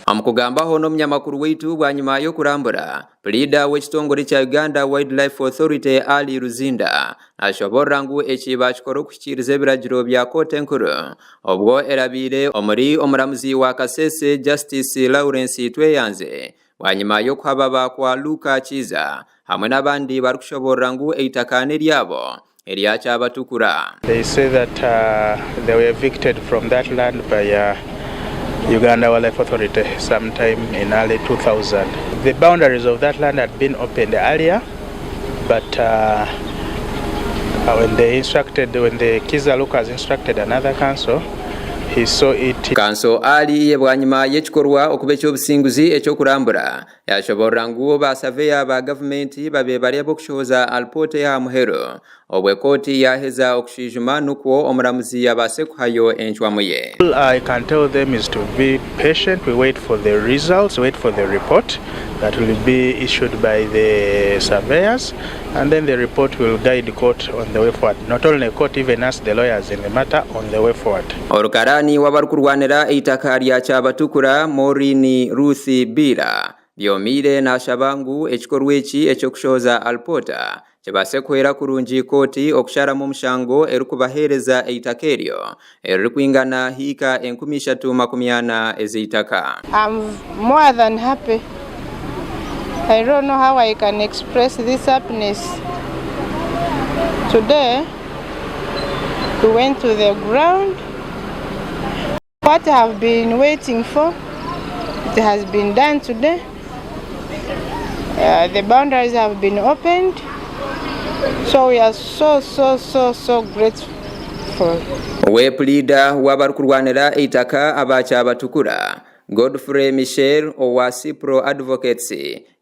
Omu kugambaho n'omunyamakuru waitu bwanyima y'okurambura, Puriida w'ekitongore kya Uganda Wildlife Authority Ali Luzinda nashoborora ngu eki bakikora okuhikiiriza ebiragiro bya kooti enkuru obwo erabiire omuri omuramuzi wa Kasese Justice Lawrence Tweyanze bwanyima y'okuhababa kwa Luka Kiiza hamwe n'abandi barikushoborora ngu eitaka n'eryabo erya Kyabatukura. They say that they were evicted from that land by Uganda Wildlife Authority sometime in early 2000. The boundaries of that land had been opened earlier but when they instructed, when the Kiza Lucas instructed another council, he saw it. Kanso Ali bwanyima y'ekikorwa okuba eky'obusinguzi eky'okurambura Yashoboorora ngu ba saveya ba gavumenti babaire bari ab'okushohoza alipoota ey'aha muheru obwo kooti yaaheza okushwijuma nikwo omuramuzi abaase kuhayo encwamu ye. All I can tell them is to be patient, we wait for the results, wait for the report that will be issued by the surveyors and then the report will guide court on the way forward, not only court even us the lawyers in the matter on the way forward. Orukaraani w'abarikurwanira eitaka rya Kyabatukura, Maureen Ruth Biira Byomiire nashaba ngu ekikorwa eki eky'okushohoza alipoota kibaase kuhwera kurungi kooti okusharamu omushango erikubaheereza eitaka eryo eririkwingana hiika 3,400 ez'eitaka. I'm more than happy. I don't know how I can express this happiness. Today, we went to the ground. What I have been waiting for, it has been done today. Uh, the boundaries have been opened. So we are so, so, so, so grateful. We Puliida w'abarikurwanira eitaka aba Kyabatukura, Godfrey Michel owa Cipro Advocates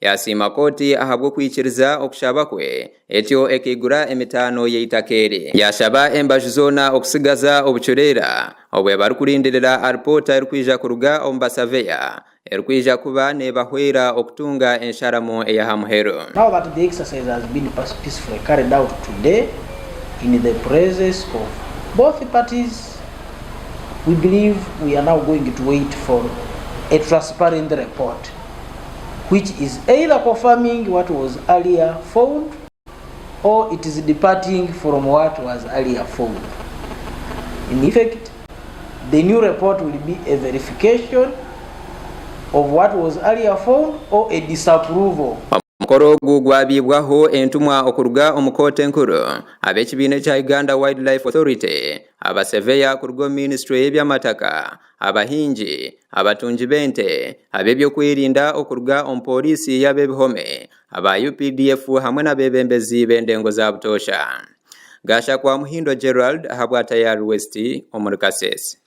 yasiima kooti ahabw'okwikiriza okushaba kwe etyo ekaigura emitaano y'eitaka eri. Yashaba embaju zoona okutsigaza obucureera obwe barikurindirira alipoota erikwija kuruga omu basaveya erikwija kuba neebahwera okutunga ensharamu ey'aha muheru. Now that the exercise has been peacefully carried out today in the presence of both parties, we believe we are now going to wait for a transparent report which is either confirming what was earlier found or it is departing from what was earlier found. In effect, the new report will be a verification of what was earlier found or a disapproval. Omukoro ogu gwabiibwaho entumwa okuruga omu kooti enkuru, ab'ekibiina ekya Uganda Wildlife Authority, abaseveya kuruga omu minisitule y'eby'amataka, abahingi, abatungi b'ente, ab'eby'okwerinda okuruga omu pooriisi y'ab'ebihome, aba UPDF hamwe n'abeebembezi b'endengo za butoosha. Gashakwa Muhindo Gerald ahabwa Tayari West omuri Kasese.